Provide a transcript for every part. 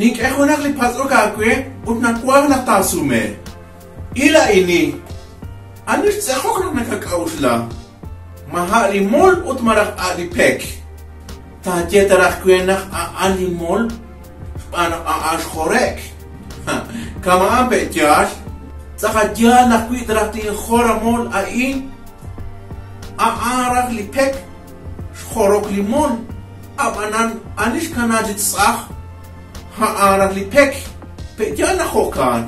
Nink'e junaq li patz'ok aawe ut nawaj naq taasume. Il a'ini, ani xtz'eqok naq nakak'a'uxla? Ma a' li mol ut malaj a' li pek? Taaye ta raj we naq a'an li mol xb'aan naq a'an xjore'k. Kama'an pe' yaal? Tz'aqal yaal naq wi ta raj tinjor a mol a'in, a'an raj li pek xjorok li mol. Ab'anan ani xkana chi tz'aj? A'an raj li pek. Pe' yaal naq jo'kan?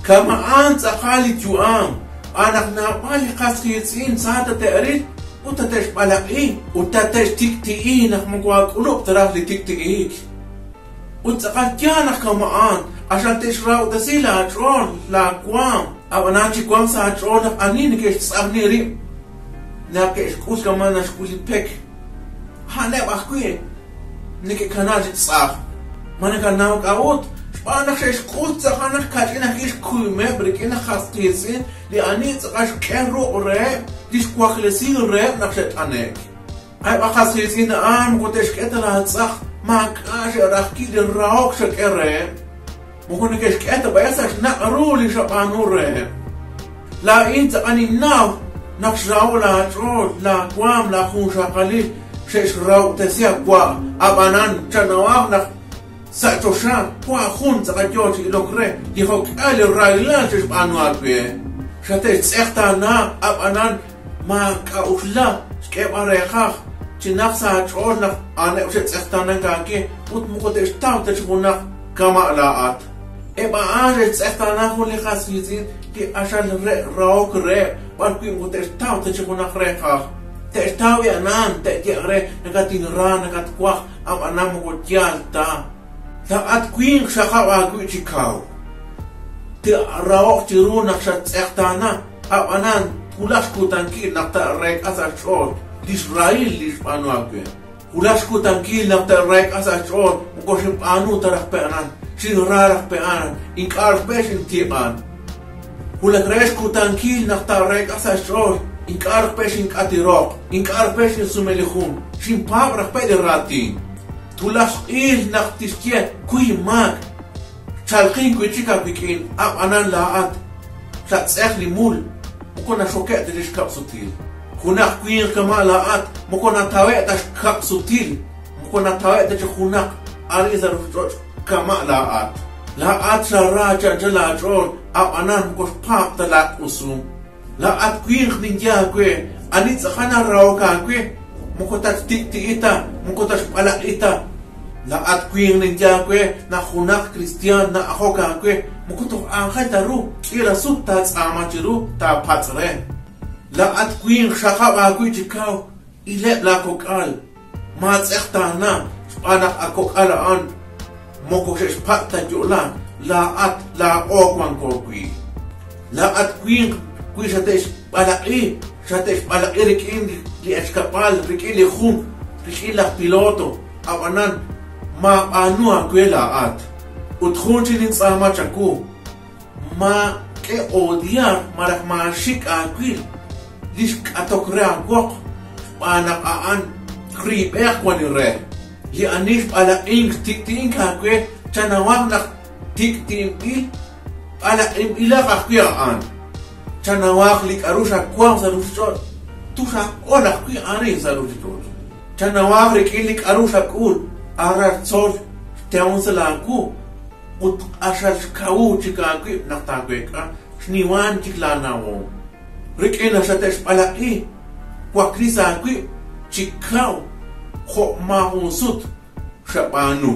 Kama'an tz'aqal li yu'am, xb'aan naq naab'al li qas qiitz'in sa tate'ril ut tate'xb'alaq'i ut tate'xtik'ti'i naq moko aak'ulub' ta raj li tik'ti'iik. Ut tz'aqal yaal naq kama'an, q'axal te'xrahob'tesi laach'ool, laawaanm, ab'anan chi wanq sa' aach'ool naq ani neke'xtz'ajni rib' neke'xk'ul kama' naxk'ul li pek, a'aneb' ajwi' neke'kanaak chi tz'aj. Ma nakanaw k'a'ut? Xb'aan naq xe'xk'ut tz'aqal naq kach'in ajwi' xkuymeb' rik'in laj qas qiitz'in li ani tz'aqal xk'e ruq' reheb' li xwaklesink reheb' naq xe't'ane'k. Eb' aj qas qiitz'in a'an moko te'xk'e ta laatz'aq, maak'a' xe'raj wi' li rahok xak'e reheb'. Moko neke'xk'e ta b'ayaq sa' xnaq' ru li xab'aanu reheb'. Laa'in tz'aqal ninnaw naq xraho' laach'ool, laawaanm, laajunxaqalil xe'xrahob'tesi awa', ab'anan chanawaq naq sa' choxa wank jun tz'aqal yoo chi ilok re li jo'k'ihal li rahilal xe'xb'aanu aawe. Xate'xtz'eqtaana, ab'anan maak'a'uxla xk'eeb'al reeqaj, chinaq sa' aach'ool naq a'aneb' xe'tz'eqtaanank aawe ut moko te'xtaw ta chi junaq kama' laa'at. Eb' a'an xe'xtz'eqtaana jun li qas qiitz'in li q'axal rahok reheb' b'arwi' moko te'xtaw ta chi junaq reeqaj. Te'xtaw b'i'anan, te'ye'q re, Nakatinra, nakatwaj, ab'anan moko yaal ta. Laa'at winq xaqab' aawib' chi kaw. Te'raho'q chiru naq xattz'eqtaana, ab'anan twulaq xkutankil naq taa'reek'a sa' xch'ool li xrahil li xb'aanu aawe. Wulaj xkutankil naq te'reek'a sa' xch'ool moko xinb'aanu ta raj pe' aran, xinra raj pe' aran, ink'a' raj pe' xintiq'an. Wulak re xkutankil naq taa'reek'a sa' xch'ool ink'a' raj pe' xink'ati roq, ink'a' raj pe' xinsume li jun, xinpaab' raj pe' li raatin. Twulaj xq'ihil naq tixye kuy inmaak, chalqin wi' chik aawik'in, ab'anan laa'at xatz'eq li mul, moko naxoke' ta li xkab' sutil. Junaq winq kama' laa'at moko natawe' ta xkab' sutil, moko natawe' ta chi junaq arin sa' ruuchich'och' kama' laa'at. Laa'at xara chi anchal laach'ool, ab'anan moko xpaab' ta laaq'usum. Laa'at winq ninye aawe, ani tz'aqal narahok aawe, moko tatxtik'ti'i ta, moko tatxb'alaq'i ta. Laa'at winq ninye aawe naq junaq kristiaan na'ajok aawe, moko toj aajel ta ru, k'iila sut taatz'aama chiru, taapatz' re. Laa'at winq xaqab' aawib' chi kaw, ileb' laakok'al, maatz'eqtaana, xb'aan naq a kok'al a'an moko xe'xpatz' ta yo'laak, laa'at laa'o wanko wi'. Laa'at winq wi xate'xb'alaq'i, xate'xb'alaq'i rik'in li echkab'al, rik'in li jun, rik'in laj piloto, ab'anan maab'aanu aawe laa'at. Ut jun chik nintz'aama chawu, Maak'e odiar malaj maaxik' aawil li xk'atok re aawoq, xb'aan naq a'an riib'ej wan li re. Li ani xb'alaq'ink xtik'ti'ink aawe chanawaq naq tik'ti'inb'il, b'alaq'inb'ilaq ajwi' a'an. Chanawaq li k'a'ru xawaw sa' ruchich'och', tuxaq'ol ajwi' arin sa' ruchich'och'. Chanawaq rik'in li k'a'ru xak'ul, aran tzol xteon sa' laawu. Ut q'axal xkawu chik aawib' naq taaweek'a xnimal chik laanawom. Rik'in naq xate'xb'alaq'i, waklis aawib' chi kaw jo' maajun sut xab'aanu.